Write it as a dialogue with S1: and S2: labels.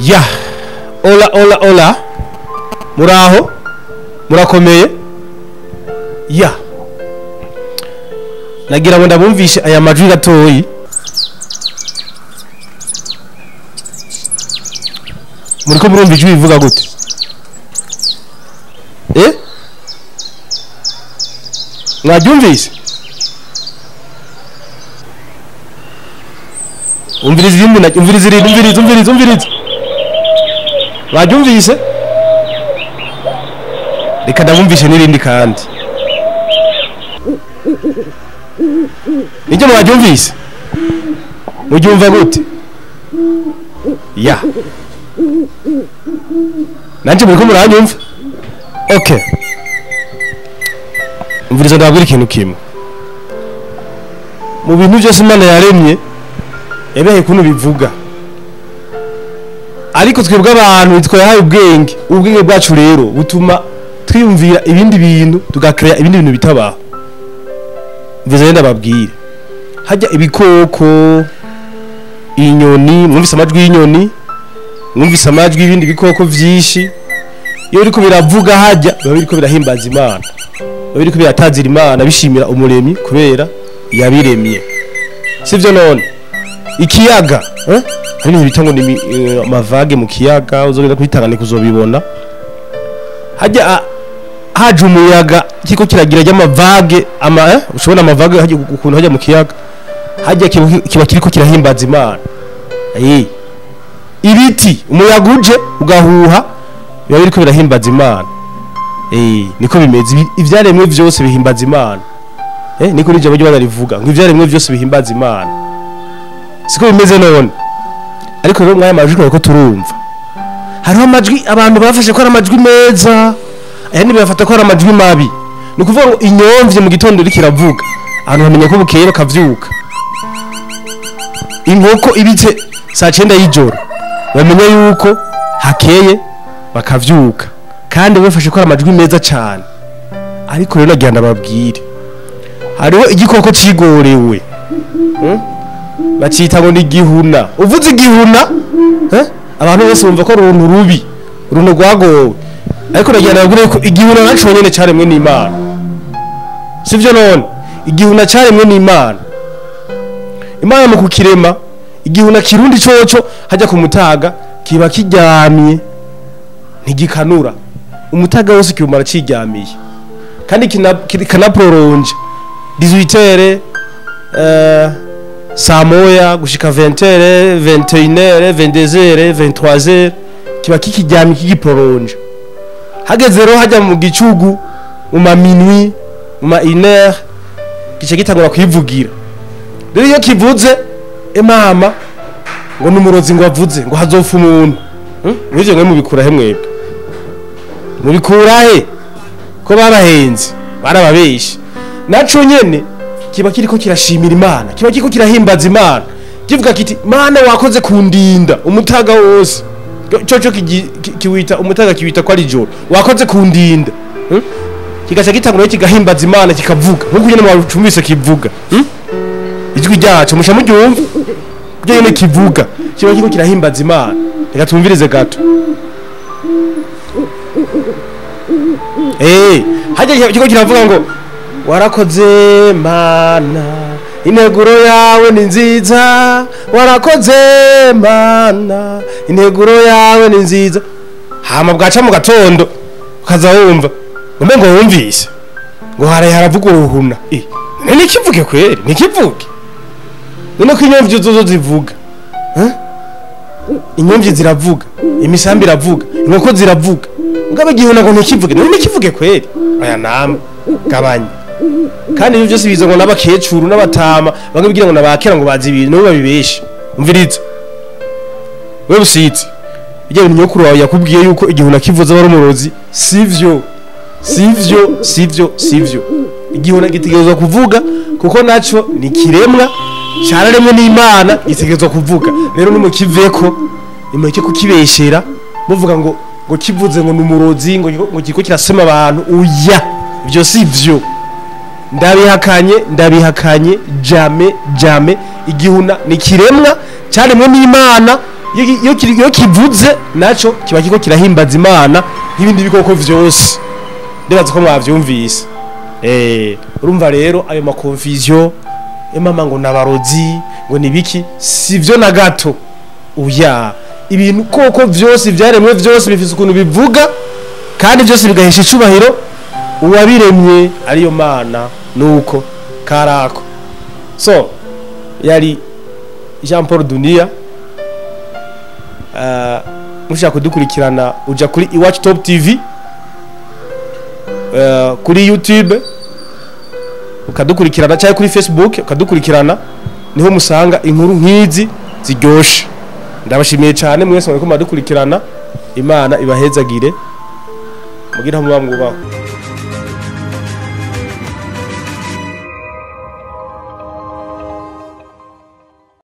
S1: Ya, hola hola hola, muraho, murakomeye. Ya, nagira ngo ndabumvishe aya majwi gatoyi. Muriko murumva ijwi bivuga gute? Eh? Mwabyumvise? Umviriza irindi, umviriza irindi, umviriza, umviriza, umviriza. Mwabyumvise? Reka ndabumvishe n'irindi kandi. Nibyo mwabyumvise? Mubyumva gute? Ya. Nanje muriko muranyumva? Okay. Umviriza ndababwira ikintu kimwe. Mu bintu byose Imana yaremye, yabihaye ukuntu bivuga. Ariko twebwe abantu twahaye ubwenge, ubwenge bwacu rero butuma twiyumvira ibindi bintu, tugakrea ibindi bintu bitabaho. Umviriza rero ndababwira. Hajya ibikoko, inyoni, mwumvise amajwi y'inyoni, mwumvise amajwi y'ibindi bikoko vyinshi. Iyo biriko biravuga hajya biba biriko birahimbaza Imana, biba biriko biratazira Imana, bishimira umuremyi kubera yabiremye. Sivyo none? Ikiyaga, eh? Hari ibintu bita ngo ni amavage mu kiyaga, uzogenda kwitangana kuzobibona. Hajya haje umuyaga kiko kiragira ry'amavage, ama ushobona amavage hajya ukuntu hajya mu kiyaga, hajya kiba kiriko kirahimbaza Imana. Ibiti umuyaga uje ugahuha biba biriko birahimbaza Imana. Niko bimeze, ivyaremwe vyose bihimbaza Imana. Niko n'ijambo ry'Imana rivuga ngo ivyaremwe vyose bihimbaza Imana. Siko bimeze none? Ariko rero mwaya majwi ko turumva, hariho amajwi abantu bafashe ko ari amajwi meza, ayandi bafata ko ari amajwi mabi. Ni ukuvuga ngo inyomvye mu gitondo iriko iravuga, abantu bamenya ko bukeye bakavyuka. Inkoko ibitse saa 9 y'ijoro, bamenya yuko hakeye bakavyuka, kandi bafashe ko ari amajwi meza cyane. Ariko rero nagira ndababwire, hariho igikoko cigorewe, bacita ngo ni igihuna. Uvuze igihuna, abantu bose bumva ko ari uruntu rubi, uruntu rwagowe. Ariko nagira ndababwire ko igihuna naco nyene caremwe n'Imana. Sivyo none? Igihuna caremwe n'Imana. Imana mu kukirema, igihuna kirundi coco hajya ku mutaga kiba kiryamye, ntigikanura. Umutaga wose kiumara ciryamiye, kandi kinaproronje 18h, saa moya gushika 20h, 21h, 22h, 23h, kiba kikiryamye kigiproronje. Hageze rero hajya mu gicugu, mu ma minuit, mu ma 1h, gice gitangura kwivugira. Rero iyo kivuze, emama ngo numurozi ngo avuze ngo hazopfa umuntu. Mwivyo mwe mubikura he mwebwe? Mubikura he? Ko babahenze, barababeshe. Naco nyene kiba kiriko kirashimira Imana, kiba kiriko kirahimbaza Imana. Kivuga kiti Mana wakoze kundinda umutaga wose. Coco kiwita umutaga, kiwita ko ari joro. Wakoze kundinda. Kigaca gitangura kigahimbaza Imana kikavuga. Nkuko nyene mwacumbise kivuga. Ijwi ryacu musha muryumva. Byo nyene kivuga, kiba kiriko kirahimbaza Imana. Reka tumvirize gato. Hajya kiriko kiravuga ngo warakoze Mana, integuro yawe ni nziza, warakoze Mana, integuro yawe ni nziza. Hama bwaca mu gatondo ukaza wumva ngo ngo wumvise ngo haraye haravuga uruhuna. None kivuge kweri, nikivuge. None ko inyomvyi zozo zivuga, inyomvyi ziravuga, imisambi iravuga, inkoko ziravuga, ngabe igihuna ngo ntikivuge. None nikivuge kweri? Aya namwe gabanya. Kandi ibyo byose biza ngo n'abakecuru n'abatama bamwe bigira ngo nabakera ngo bazi ibintu, nabo babibeshe. Umviriza wewe usitse bijya bintu nyokuru wawe yakubwiye yuko igihuna kivuze ari umurozi, sivyo, sivyo, sivyo, sivyo. Igihuna gitegerezwa kuvuga kuko naco ni kiremwa cyararemwe n'Imana, gitegerezwa kuvuga. Rero nimukiveko, nimureke kukibeshera muvuga ngo ngo kivuze ngo numurozi, ngo ngo kiriko kirasema abantu. Uya, ivyo sivyo. Ndabihakanye, ndabihakanye, jame jame. Igihuna ni kiremwa cyaremwe n'Imana. Iyo kivuze naco kiba kiko kirahimbaza Imana nk'ibindi bikoko vyose. Ndibaza ko mwavyumvise. Urumva rero ayo ma confusion, mama ngo nabarozi ngo nibiki, sivyo na gato. Uya ibintu koko vyose vyaremwe vyose bifise ukuntu bivuga, kandi byose bigahesha icubahiro uwabiremye ariyo Mana. Nuko karako. So yari Jean Paul Dunia. Mushaka kudukurikirana uja kuri Iwacu Top TV, kuri YouTube ukadukurikirana, cyangwa kuri Facebook ukadukurikirana, niho musanga inkuru nk'izi ziryoshe. Ndabashimiye cyane mwese mwariko muradukurikirana. Imana ibahezagire, mugire aho muba mwubaho.